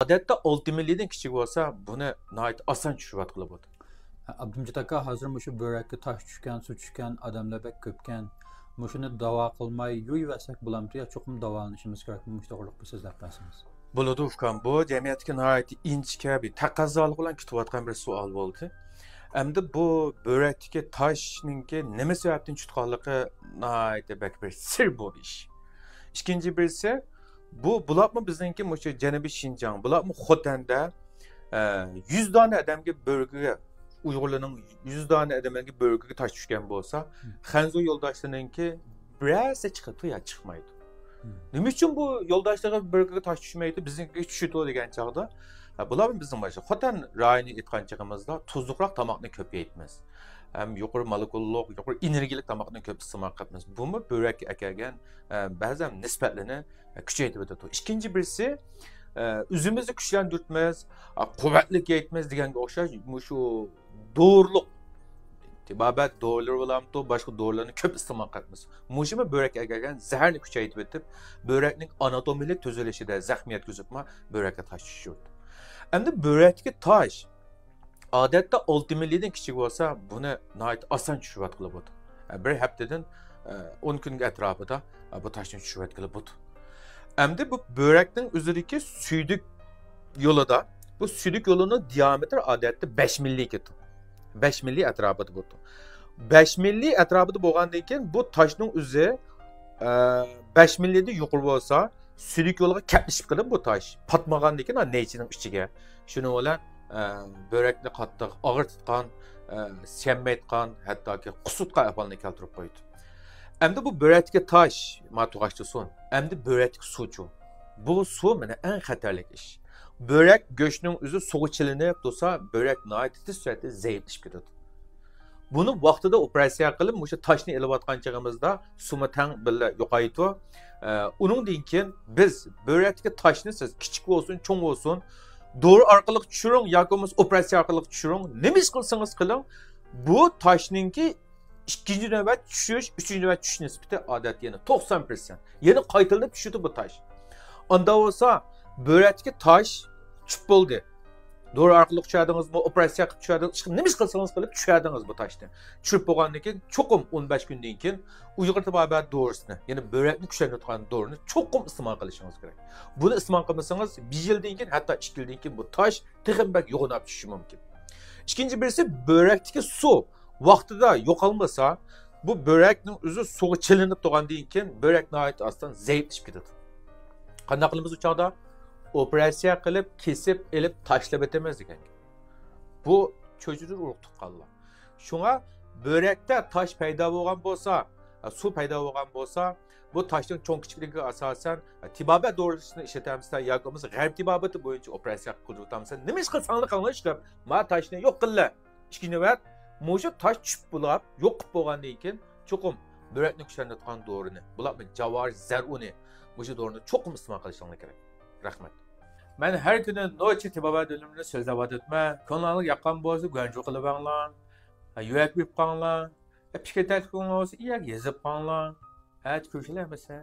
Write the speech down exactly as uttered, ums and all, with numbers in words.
ئادەتتە ئالتە مىللىدىن كىچىك بولسا، بۇنى ناھايىتى ئاسان چۈشۈرۈۋەتكىلى بولىدۇ. ئابدۇمجىت ئاكا، ھازىر مۇشۇ بۆرەككە تاش چۈشكەن، سۇ چۈشكەن ئادەملەر بەك كۆپكەن. مۇشۇنى داۋا قىلماي يۇيۇۋەتسەك بولامتى يا چوقۇم داۋالىنىشىمىز كېرەكمۇ؟ مۇشۇ توغرىلىق بىر سۆزلەپ بەرسىڭىز. بولىدۇ ئۇكام، بۇ جەمئىيەتتىكى ناھايىتى ئىنچىكە بىر تەقەززالىق بىلەن كۈتۈۋاتقان بىر سوئال بولدى. ئەمدى بۇ بۆرەكتىكى تاشنىڭكى نېمە سەۋەبتىن چۈشىدىغانلىقى ناھايىتى بەك بىر سىر بۇ ئىش. ئىككىنچى بىرسى، بۇ، بۇلارمۇ بىزنىڭكى مۇشۇ جەنۇبىي شىنجاڭ، بۇلارمۇ خوتەندە، ئە، يۈز دانە ئادەمگە بۆرىكىگە، ئۇيغۇرلارنىڭ يۈز دانە ئادەمگە بۆرىكىگە تاش چۈشكەن بولسا، خەنزۇ يولداشلىرىنىڭكى بىرەرسى چىقىدۇ يا چىقمايدۇ. نېمە ئۈچۈن بۇ يولداشلارغا بۆرىكىگە تاش چۈشمەيدۇ، بىزنىڭكىگە چۈشىدۇ دېگەن چاغدا، ھە، بۇلار بىزنىڭ باشقا خوتەن رايونى ئېيتقان چېغىمىزدا تۇزلۇقراق تاماقنى كۆپ يەيمىز. ھەم يۇقىرى مولېكۇللۇق، يۇقىرى ئېنېرگىيەلىك تاماقنى كۆپ ئىستېمال قىلىمىز. بۇمۇ بۆرەككە ئەكەلگەن، ئە، بەزى نىسبەتلەرنى، ئە، كۈچەيتىۋېتىدۇ. ئىككىنچى بىرسى، ئە، ئۆزىمىزنى كۈچلەندۈرتىمىز، ئە، قۇۋۋەتلىك يەيتىمىز دېگەنگە ئوخشاش مۇشۇ دورىلىق، تېبابەت دورىلىرى بولامتۇ، باشقا دورىلارنى كۆپ ئىستېمال قىلىمىز. مۇشۇمۇ بۆرەككە ئەكەلگەن زەھەرنى كۈچەيتىۋېتىپ، بۆرەكنىڭ ئاناتومىيەلىك تۈزۈلۈشىدە زەخمى يەتكۈزۈپمۇ بۆرەككە تاش چۈشۈرىدۇ. ئەمدى بۆرەكتىكى تاش ئادەتتە ئالتە مىللىدىن كىچىك بولسا، بۇنى ناھايىتى ئاسان چۈشۈرۈۋەتكىلى بولىدۇ. بىر ھەپتىدىن ئون كۈنگە ئەتراپىدا بۇ تاشنى چۈشۈرۈۋەتكىلى بولىدۇ. ئەمدى بۇ بۆرەكنىڭ ئۆزىدىكى سۈيدۈك يولىدا، بۇ سۈيدۈك يولىنىڭ دىيامېتىرى ئادەتتە بەش مىللىي كېتىدۇ. بەش مىللىي ئەتراپىدا بولىدۇ. بەش مىللىي ئەتراپىدا بولغاندىن كېيىن بۇ تاشنىڭ ئۆزى، ئە، بەش مىللىدىن يۇقىرى بولسا، سۈيدۈك يولىغا كەپلىشىپ قېلىپ بۇ تاش پاتمىغاندىن كېيىن نەيچىنىڭ ئىچىگە، شۇنىڭ بىلەن، ئە، بۆرەكنى قاتتىق ئاغرىتىدىغان، ئە، سىيەلمەيدىغان، ھەتتاكى قۇسۇتقان ئەھۋالنى كەلتۈرۈپ قويىدۇ. ئەمدى بۇ بۆرەكتىكى تاش، ما تۇغاچ تۇرسۇن. ئەمدى بۆرەكتىكى سۇچۇ؟ بۇ سۇ مانا ئەڭ خەتەرلىك ئىش. بۆرەك گۆشنىڭ ئۆزى سۇغا چىلىنىپ تۇرسا، بۆرەك ناھايىتى تېز سۈرئەتتە زەئىپلىشىپ كېتىدۇ. بۇنى ۋاقتىدا ئوپېراتسىيە قىلىپ، مۇشۇ تاشنى ئېلىۋاتقان چېغىمىزدا سۇمۇ تەڭ بىللە يوقايدۇ. ئە، ئۇنىڭدىن كېيىن بىز بۆرەكتىكى تاشنى سىز كىچىك بولسۇن، چوڭ بولسۇن، دورا ئارقىلىق چۈشۈرۈڭ ياكى بولمىسا ئوپېراتسىيە ئارقىلىق چۈشۈرۈڭ، نېمە ئىش قىلسىڭىز قىلىڭ، بۇ تاشنىڭكى ئىككىنچى نۆۋەت چۈشۈش، ئۈچىنچى نۆۋەت چۈشۈش نىسبىتى ئادەتتە يەنە توقسان پىرسەنت. يەنە قايتىلىنىپ چۈشىدۇ بۇ تاش. ئاندا بولسا بۆرەكتىكى تاش چۈشۈپ بولدى. دورا ئارقىلىق چۈشۈردىڭىزمۇ، ئوپېراتسىيە قىلىپ چۈشۈردىڭىز، نېمە ئىش قىلسىڭىز قىلىپ چۈشۈردىڭىز بۇ تاشنى. چۈشۈرۈپ بولغاندىن كېيىن چوقۇم ئون بەش كۈندىن كېيىن ئۇيغۇر تېبابەت دورىسىنى، يەنى بۆرەكنى كۈچلەندۈرىدىغان دورىنى چوقۇم ئىستېمال قىلىشىڭىز كېرەك. بۇنى ئىستېمال قىلمىسىڭىز، بىر يىلدىن كېيىن، ھەتتا ئىككى يىلدىن كېيىن بۇ تاش تېخىمۇ بەك يوغىناپ چۈشۈشى مۇمكىن. ئىككىنچى بىرسى، بۆرەكتىكى سۇ ۋاقتىدا يوقالمىسا، بۇ بۆرەكنىڭ ئۆزى سۇغا چىلىنىپ تۇرغاندىن كېيىن بۆرەك ناھايىتى ئاستىدىن زەئىپلىشىپ كېتىدۇ. قانداق قىلىمىز ئۇ چاغدا؟ ئوپېراتسىيە قىلىپ، كېسىپ ئېلىپ تاشلاپ ئۆتىمىز دېگەن گەپ. بۇ چۆچۈرە ئۇرۇق تۇغقانلار. شۇڭا بۆرەكتە تاش پەيدا بولغان بولسا، سۇ پەيدا بولغان بولسا، بۇ تاشنىڭ چوڭ كىچىكلىكىگە ئاساسەن، تېبابەت دورىسىنى ئىشلىتەمسىلەر ياكى بولمىسا غەرب تېبابىتى بويىچە ئوپېراتسىيە قىلدۇرۇۋاتامسىلەر، نېمە ئىش قىلساڭلار قىلىڭلار ئىشلەپ، ما تاشنى يوق قىللا. ئىككىنچى نۆۋەت، مۇشۇ تاش چۈشۈپ بولاپ، يوق قىلىپ بولغاندىن كېيىن، چوقۇم بۆرەكنى كۈچلەندۈرىدىغان دورىنى، بۇلار جاۋار زەرۇنى، مۇشۇ دورىنى چوقۇم ئىستېمال قىلىشىڭلار كېرەك. رەھمەت. مەن ھەر كۈنى نوچى تېبابەت ئۈنۈمىنى سۆزلەۋاتىمەن. كۆڭلۈڭلارغا ياققان بولسا، گۇەنجۇ قىلىۋەڭلار. يۈرەك بېرىپ قاڭلار. پىكىر تەكلىپىڭلار بولسا، يەرگە يېزىپ قاڭلار. ئەتە كۆرۈشەيلى ئەمىسە.